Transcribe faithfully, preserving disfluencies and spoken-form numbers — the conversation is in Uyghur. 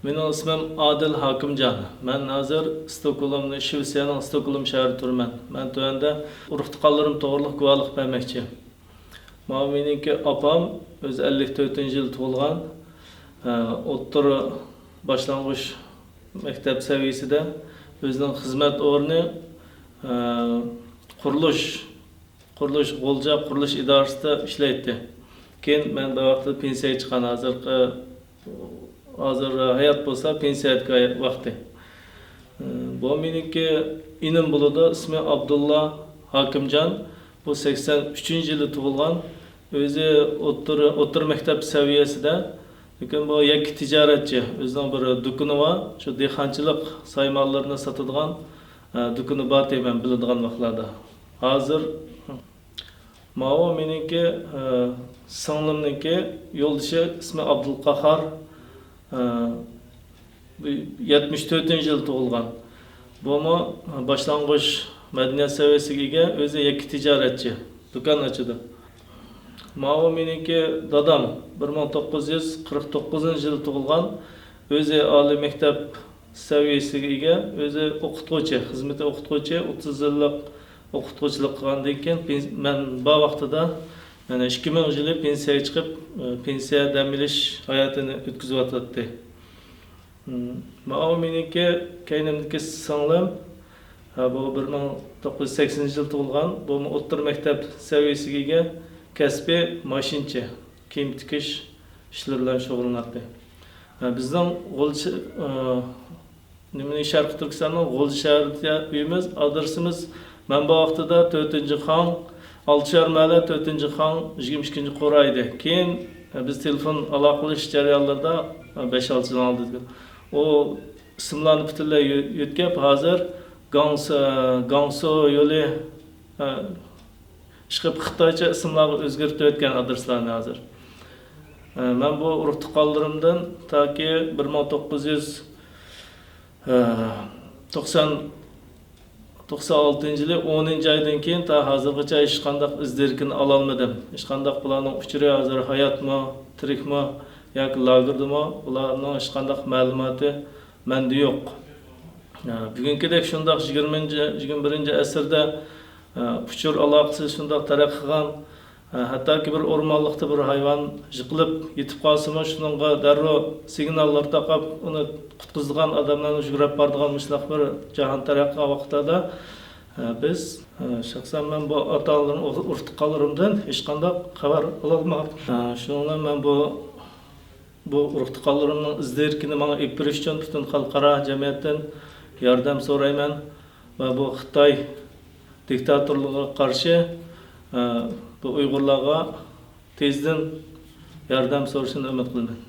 مېنىڭ ئىسمىم ئادىل ھاكىمجان. مەن ھازىر ستوكھولمنى، شىۋېتسىيەنىڭ ستوكھولم شەھىرىدە تۇرىمەن. مەن تۆۋەندە ئۇرۇق-تۇغقانلىرىم توغرىلىق گۇۋاھلىق بەرمەكچى. ماۋۇ مېنىڭكى ئاپام، ئۆزى ئەللىك تۆتىنچى يىل تۇغۇلغان، ئە، ئوتتۇرا باشلانغۇچ مەكتەپ سەۋىيەسىدە ئۆزىنىڭ خىزمەت ئورنى، ئە، قۇرۇلۇش، قۇرۇلۇش، غۇلجا قۇرۇلۇش ئىدارىسىدا ئىشلەيتتى. كېيىن مەن بۇ ۋاقىتتا پېنسىيەگە چىققان، ھازىرقى، ھازىر ھايات بولسا پېنسىيەدىكى ۋاقتى. بۇ مېنىڭكى ئىنىم بولىدۇ، ئىسمى ئابدۇللا ھاكىمجان. بۇ سەكسەن ئۈچىنچى يىلى تۇغۇلغان. ئۆزى ئوتتۇرا، ئوتتۇرا مەكتەپ سەۋىيەسىدە. لېكىن بۇ يەككە تىجارەتچى. ئۆزىنىڭ بىر دۇكىنى بار. شۇ دېھقانچىلىق سايمانلىرىنى ساتىدىغان، ئە، دۇكىنى بار، مەن بىلىدىغان ۋاقىتلاردا. ھازىر ماۋۇ مېنىڭكى، ئە، سىڭلىمنىڭكى يولدىشى، ئىسمى ئابدۇلقاھار. ئە، بۇ يەتمىش تۆتىنچى يىل تۇغۇلغان. بۇمۇ باشلانغۇچ مەدەنىيەت سەۋىيەسىگە ئىگە، ئۆزى يەككە تىجارەتچى، دۇكان ئاچىدۇ. ماۋۇ مېنىڭكى دادام، بىر مىڭ توققۇز يۈز قىرىق توققۇزىنچى يىل تۇغۇلغان، ئۆزى ئالىي مەكتەپ سەۋىيەسىگە ئىگە، ئۆزى ئوقۇتقۇچى، خىزمىتى ئوقۇتقۇچى، ئوتتۇز يىللىق ئوقۇتقۇچىلىق قىلغاندىن كېيىن، پېنس-، مەن بار ۋاقتىدا، يەنى ئىككى مىڭىنچى يىلى پېنسىيەگە چىقىپ، ئە، پېنسىيە دەم ئېلىش ھاياتىنى ئۆتكۈزۈۋاتاتتى. مم. ماۋۇ مېنىڭكى كەينىمدىكى سىڭلىم. ھە، بۇ بىر مىڭ توققۇز يۈز سەكسىنىنچى يىل تۇغۇلغان. بۇمۇ ئوتتۇرا مەكتەپ سەۋىيەسىگە ئىگە، كەسپى ماشىنىچى، كىيىم تىكىش ئىشلىرى بىلەن شۇغۇللىناتتى. ھە، بىزنىڭ غۇلجا، ئە، نېمىنى، شەرقىي تۈركىستاننىڭ غۇلجا شەھىرىدە ئۆيىمىز، ئادرېسىمىز، مەن بۇ ۋاقتىدا تۆتىنچى خاڭ، ئالتىشار مەھەللە، تۆتىنچى خاڭ، يىگىرمە ئىككىنچى قورا ئىدى. كېيىن، ئە، بىز تېلېفون ئالاقىلىشىش جەريانلىرىدا، ئە، بەش-ئالتە يىل ئالدىدا. ئۇ ئىسىملارنى پۈتۈنلەي يۆ-، يۆتكەپ، ھازىر گاڭس-، ئە، گاڭسۇ يولى، ئە، ئىشقىلىپ خىتايچە ئىسىملارغا ئۆزگەرتىۋەتكەن ئادرېسلارنى ھازىر. ئە، مەن بۇ ئۇرۇق-تۇغقانلىرىمدىن تاكى بىر مىڭ توققۇز يۈز، ئە، توقسان، توقسان ئالتىنچى يىلى ئونىنچى ئايدىن كېيىن تا ھازىرغىچە ھېچقانداق ئىز دېرىكىنى ئالالمىدىم. ھېچقانداق بۇلارنىڭ ئۇچۇرى ھازىر ھاياتمۇ، تىرىكمۇ ياكى لاگېردىمۇ، بۇلارنىڭ ھېچقانداق مەلۇماتى مەندە يوق. ئە، بۈگۈنكىدەك شۇنداق يىگىرمىنچى، يىگىرمە بىرىنچى ئەسىردە، ئە، ئۇچۇر ئالاقىسى شۇنداق تەرەققىي قىلغان، ئە، ھەتتاكى بىر ئورمانلىقتا بىر ھايۋان يىقىلىپ يېتىپ قالسىمۇ، شۇنىڭغا دەررۇ سىگناللار تاقاپ، ئۇنى قۇتقۇزىدىغان ئادەملەرنى يۈگرەپ بارىدىغان مۇشۇنداق بىر جاھان تەرەققىي قىلغان ۋاقىتلاردا، ئە، بىز، ئە، شەخسەن مەن بۇ ئاتا-ئانىلىرىم، ئۇرۇق-تۇغقانلىرىمدىن ھېچقانداق خەۋەر ئالالمىغان. ئە، شۇنىڭ بىلەن مەن بۇ بۇ ئۇرۇق-تۇغقانلىرىمنىڭ ئىز دېرىكىنى ماڭا ئېلىپ بېرىش ئۈچۈن پۈتۈن خەلقئارا جەمئىيەتتىن ياردەم سورايمەن ۋە بۇ خىتاي دىكتاتورلۇقىغا قارشى، ئە، بۇ ئۇيغۇرلارغا تېزدىن ياردەم سورىشىنى ئۈمىد قىلىمەن.